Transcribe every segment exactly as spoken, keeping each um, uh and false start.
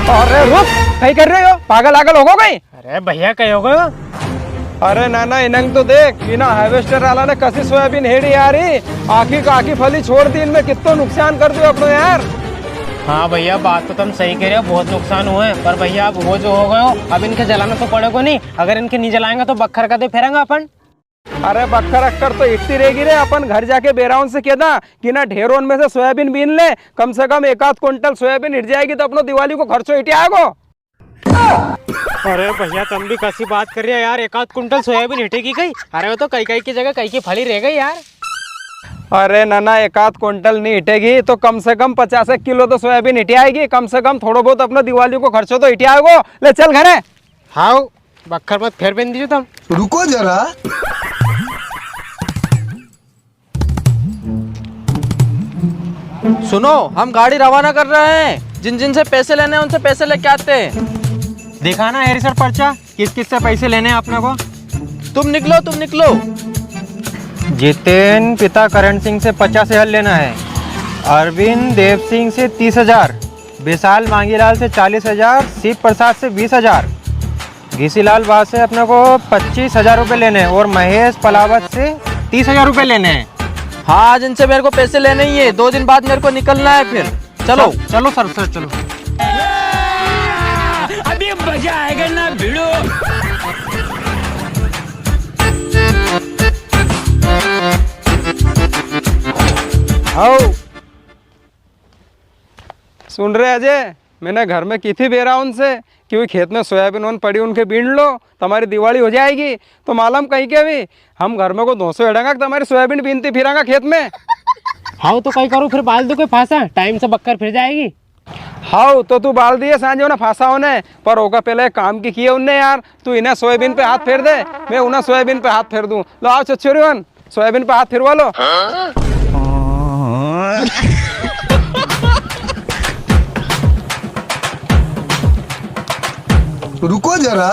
अरे रुक, कई कर रहे हो? पागल आगल होगो कई? अरे भैया, कई होगो? अरे नाना, इनंग तो देख, इना हार्वेस्टर वाला ने कसी सोयाबीन हेड़ी यारी, आखी का आखी फली छोड़ दी, इनमें कित्तो नुकसान कर दियो अपनो यार। हाँ भैया, बात तो तम सही कह रहे हो, बहुत नुकसान हुआ है, पर भैया अब वो जो हो गयो, अब इनके जलाना तो पड़ेगो नी, अगर इनके नी जलाएंगे तो बक्खर कदे फेरेंगे अपन। अरे बक्खर अक्खर तो हिटती रहेगी रे, अपन घर जाके बेरावन से कह दा कि ना ढेरोन में से सोयाबीन बीन ले, कम से कम एक आध कुंटल सोयाबीन हिट जाएगी तो अपनो दिवाली को खर्चो हिट आएगो। अरे भैया, तम भी कसी बात कर रहे हो यार, एक आध कुंटल सोयाबीन हिटेगी कई? अरे वो तो कई कई की जगह कई की फली रह गई यार। अरे नाना, एक आध कुंटल नी हिटेगी तो कम से कम पचास एक किलो तो सोयाबीन हिट आएगी, कम से कम थोड़ो बहुत अपनो दिवाली को खर्चो तो हिट आएगो। ले चल घरे। हाउ, बक्खर मत फेर बेन दीजिए तम। रुको जरा। सुनो, हम गाड़ी रवाना कर रहे हैं। जिन जिन से पैसे लेने हैं, उनसे पैसे लेके आते हैं। दिखाना हेरी सर पर्चा, किस किस से पैसे लेने हैं अपने को। तुम निकलो, तुम निकलो। जितेन पिता करण सिंह से पचास हजार लेना है, अरविंद देव सिंह से तीस हजार, विशाल मांगीलाल से चालीस हजार, शिव प्रसाद से बीस हजार, घीसीलाल बा से अपने को पच्चीस हजार रुपए लेने हैं और महेश पलावत से तीस हजार रुपए लेने हैं। हाँ, आज इनसे मेरे को पैसे लेने ही है, दो दिन बाद मेरे को निकलना है फिर। चलो। चल-, चलो सर, सर, चलो। अभी मजा आएगा ना भिड़ो। आओ। सुन रहे अजय, मैंने घर में की थी बेरा उनसे कि वो खेत में सोयाबीन होन पड़ी, उनके बीन लो, तुम्हारी दिवाली हो जाएगी। तो मालूम कई के भी हम घर में को धोसो हेड़ांगा कि तुम्हारी सोयाबीन बीनती फिरांगा खेत में। हाउ तो कई करूँ फिर, बाल दो कोई फांसा, टाइम से बक्खर फिर जाएगी। हाउ तो तू बाल दिए सांझे उन्हें फांसा होने, पर ओका पहले एक काम की किए उनने यार, तू इन्हें सोयाबीन पे हाथ फेर दे, मैं उन्हें सोयाबीन पे हाथ फेर दूं। लो आओ चच्चोरी होन। सोयाबीन पे हाथ फिरवा लो। रुको जरा।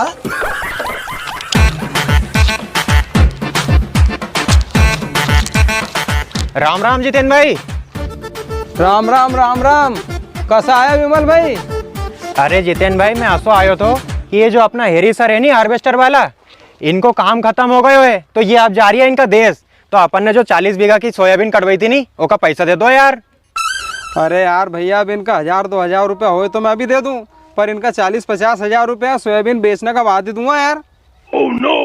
राम राम जितेन भाई। राम राम, राम राम। कसा आया विमल भाई? अरे जितेन भाई, मैं असो आयो थो कि ये जो अपना हेरी सर है नी, हार्वेस्टर वाला, इनको काम खत्म हो गयो है, तो ये अब जा रही है इनका देश। तो अपन ने जो चालीस बीघा की सोयाबीन कटवाई थी नी, ओका पैसा दे दो यार। अरे यार भैया, अब इनका हजार दो हजार रुपया होए तो मैं अभी दे दूं, पर इनका चालीस पचास हजार रुपया सोयाबीन बेचने का बाद ही दूंगा यार। Oh no!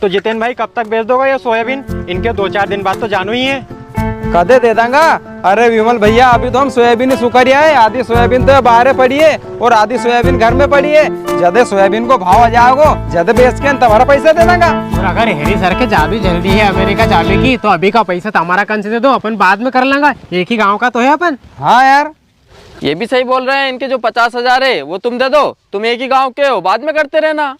तो जितेन भाई, कब तक बेच दोगा ये सोयाबीन? इनके दो चार दिन बाद तो जानो ही है। कदे दे दांगा? अरे विमल भैया, अभी तो हम सोयाबीन ही सुखा रिया है, आधी सोयाबीन तो बाहर पड़ी है और आधी सोयाबीन घर में पड़ी है। जदे सोयाबीन को भाव आ जाएगो, जदे बेच के हम तुम्हारा पैसा दे दांगा। और अगर हेरी सर के जादू जल्दी है अमेरिका जाने की, तो अभी का पैसा तुम्हारा कंस दे दो, अपन बाद में कर लेंगा, एक ही गांव का तो है अपन। हाँ यार, ये भी सही बोल रहे हैं, इनके जो पचास हजार है वो तुम दे दो, तुम एक ही गांव के हो, बाद में करते रहना।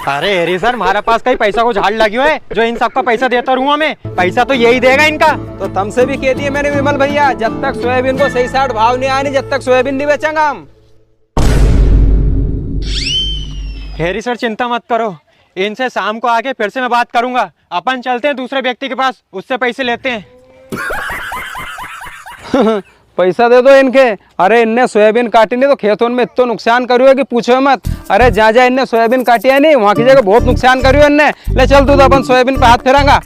अरे हेरी सर, म्हारे पास कई पैसा को झाड़ लग्यो है जो इन सबका पैसा देता रहूंगा मैं? पैसा तो यही देगा इनका। तो तमसे भी कह दिए मैंने विमल भैया, जब तक सोयाबीन को सही साठ भाव नहीं आया नी, जब तक सोयाबीन नहीं बेचेंगा हम। हेरी सर, चिंता मत करो, इनसे शाम को आके फिर से मैं बात करूंगा। अपन चलते हैं दूसरे व्यक्ति के पास, उससे पैसे लेते हैं। पैसा दे दो इनके। अरे इनने सोयाबीन काटी नी तो खेतों में इत्तो नुकसान करियो है कि पूछो मत। अरे जा जा इनने सोयाबीन काटी है नी, वहां की जगह बहुत नुकसान करियो इनने। ले चल तू तो अपन सोयाबीन पे हाथ फेरांगा।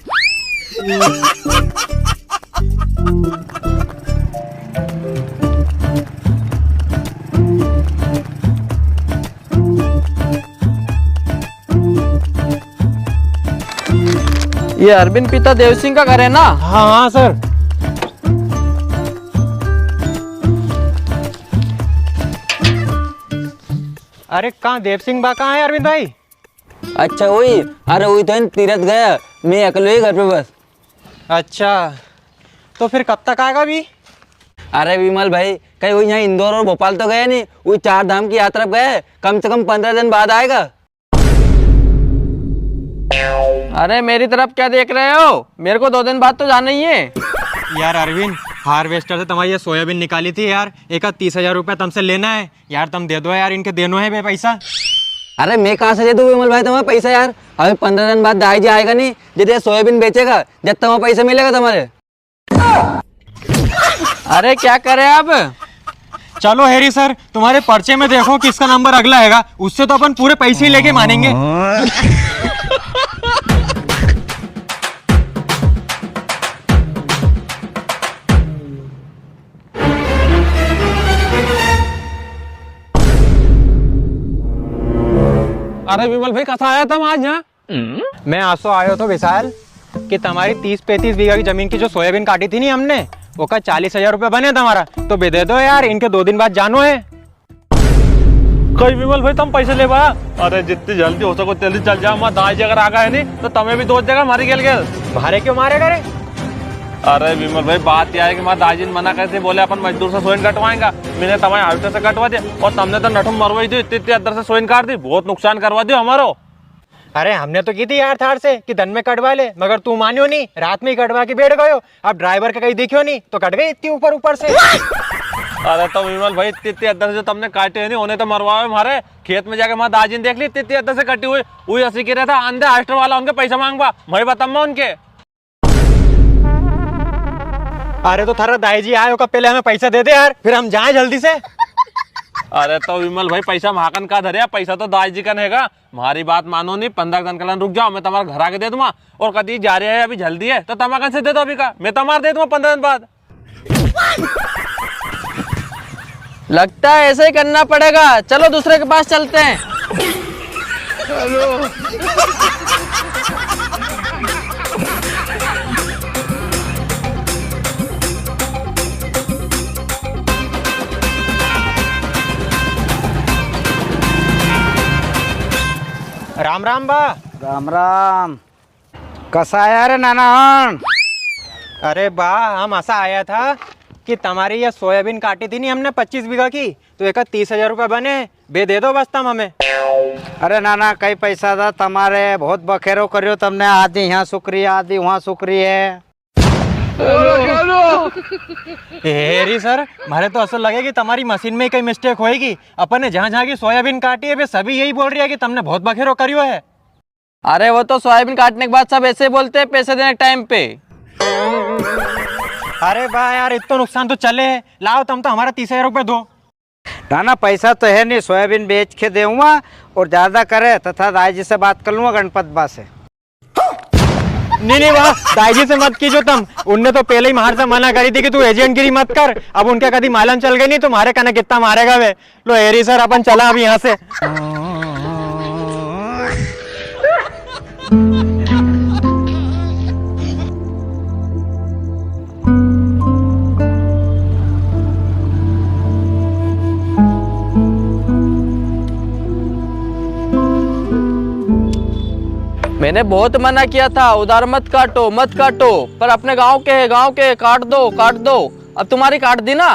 ये अरविंद पिता देव सिंह का घर है ना? हाँ, हाँ, सर। अरे, कहाँ देव सिंह बा, कहाँ है अरविंद भाई? अच्छा, वही। अरे, वही तो है, तीरथ गया। मैं अकेले ही घर पे बस। अच्छा, तो फिर कब तक आएगा अभी? अरे विमल भाई, कहीं वो यहाँ इंदौर और भोपाल तो गया नहीं, वो चार धाम की यात्रा पे गया है, कम से कम पन्द्रह दिन बाद आएगा। अरे मेरी तरफ क्या देख रहे हो, मेरे को दो दिन बाद तो जाना ही है। यार अरविंद, हार्वेस्टर से तुम्हारी ये सोयाबीन निकाली थी यार, एक आध तीस हजार रुपया तुमसे लेना है यार, तुम दे दो यार, इनके देनो है बे पैसा। अरे मैं कहाँ से दे दूँ विमल भाई तुम्हें पैसा यार, अभी पन्द्रह दिन बाद दाई जी आएगा नहीं, जब ये सोयाबीन बेचेगा, जब तुम्हें पैसा मिलेगा तुम्हारे। अरे क्या करे अब? चलो हेरी सर, तुम्हारे पर्चे में देखो किसका नंबर अगला हैगा, उससे तो अपन पूरे पैसे ही लेके मानेंगे। अरे विमल भाई, कसा आया तम आज यहाँ? मैं असो आयो थो विशाल कि तमारी तीस पैंतीस बीघा की जमीन की जो सोयाबीन काटी थी नी हमने, ओका चालीस हजार रुपया बने तमारा, तो बे दे दो यार, इनके दो दिन बाद जानो है। कई विमल भाई, तम पैसे लेबा? अरे जितनी जल्दी हो सको जल्दी चल जाओ, मारा दाई जी अगर आ गए नी तो तमे भी दो जगह मारी गेल गेल। मारे क्यों मारेगा रे? अरे विमल भाई, बात या है कि मारा दाई जी ने मना करी थी, बोले अपन मजदूर से सोइन कटवाएंगा, मैंने तमारे हार्वेस्टर से कटवा दिया और तमने तो नठुम मरवाई दी, इतनी इतनी अद्दर से सोइन काट दी, बहुत नुकसान करवा दियो हमारो। अरे हमने तो की थी यार थार से कि दन में कटवा ले, मगर तू मान्यो नी, रात में ही कटवा के बैठ गयो। अब ड्राइवर के कहीं दिख्यो नी तो कट गई इतनी ऊपर ऊपर से। अरे तो विमल भाई, इतनी इतनी अद्दर से जो तमने काटी है नी, उन्हें तो मरवावे मारे। खेत में जाके मारा दाई जी ने देख ली, इतनी इतनी अद्दर से कटी हुई। वही असी कह रहा था, आंदे हार्वेस्टर वाला उनके पैसा मांगबा, मैं बताऊंगा उनके। अरे तो थारा दाई जी आए, ओका पहले हमें पैसा दे दे यार, फिर हम जाए जल्दी से। अरे तो विमल भाई, पैसा म्हाकन का धरे, पैसा तो दाई जी कन हैगा। मारी बात मानो नी, पन्द्रह दिन के लिए रुक जाओ, मैं तमारे घर आके दे दूंगा। और कदी जा रहे है, अभी जल्दी है, तो तमाकन से दे दो अभी का, मैं तमारे दे दूंगा पन्द्रह दिन बाद। लगता है ऐसे ही करना पड़ेगा, चलो दूसरे के पास चलते हैं। राम राम बा। राम राम। कसा आया रे नाना हण? अरे बा, हम असा आया था कि तमारी या सोयाबीन काटी थी नी हमने पच्चीस बीघा की, तो एका तीस हजार रुपया बने, बे दे दो बस तम हमें। अरे नाना, कई पैसा था तमारे, बहुत बखेरो करियो तमने, आधी यहाँ सुकरी है, आधी वहाँ सुकरी है। हेरी सर, मारे तो असो लगे कि तमारी मशीन में ही कई mistake होएगी। अपन ने जहाँ जहाँ की सोयाबीन काटी है, वे सभी यही बोल रही है कि तमने बहुत बखेरो करियो है। अरे वो तो सोयाबीन काटने के बाद सब ऐसे ही बोलते हैं पैसे देने के टाइम पे। अरे बा यार, इतना नुकसान तो चले है, लाओ तम तो हमारा तीस हजार रुपये दो। ना ना, पैसा तो है नी, सोयाबीन बेच के देऊंगा और ज्यादा करे तो था दाई जी से बात कर लूंगा गणपत बा से। नी नी बा, दाई जी से मत कीजो तम, उनने तो पहले ही मार से मना करी थी कि तू एजेंटगिरी मत कर। अब उनके कदी मालूम चल गई नी तो मारे कने कितना मारेगा वे। लो हेरी सर, अपन चला अब यहाँ से। मैंने बहुत मना किया था, उधार मत काटो, मत काटो, पर अपने गांव के है, गांव के, काट दो, काट दो। अब तुम्हारी काट दी ना।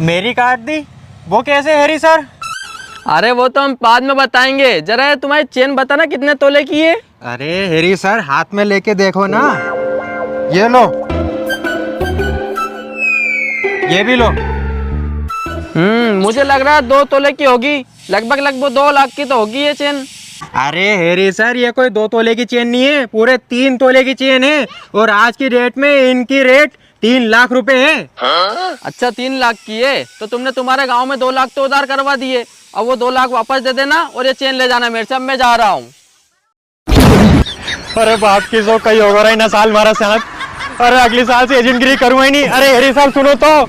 मेरी काट दी? वो कैसे हेरी सर? अरे वो तो हम बाद में बताएंगे, जरा ये तुम्हारी चेन बताना कितने तोले की है? अरे हेरी सर, हाथ में लेके देखो ना, ये लो, ये भी लो। हम्म, मुझे लग रहा है दो तोले की होगी, लगभग लगभग दो लाख की तो होगी ये चेन। अरे हेरी सर, ये कोई दो तोले की चेन नहीं है, पूरे तीन तोले की चेन है। और आज की डेट में इनकी रेट तीन लाख रुपए है। अच्छा, तीन लाख की है, तो तुमने तुम्हारे गांव में दो लाख तो उधार करवा दिए, अब वो दो लाख वापस दे देना और ये चेन ले जाना मेरे से, अब मैं जा रहा हूँ। अरे बाप की सो, कई होगा रहा ना साल हमारा साथ। अरे अगली साल से एजेंटगिरी करूंगा ही नहीं। अरे हेरी साहब सुनो तो।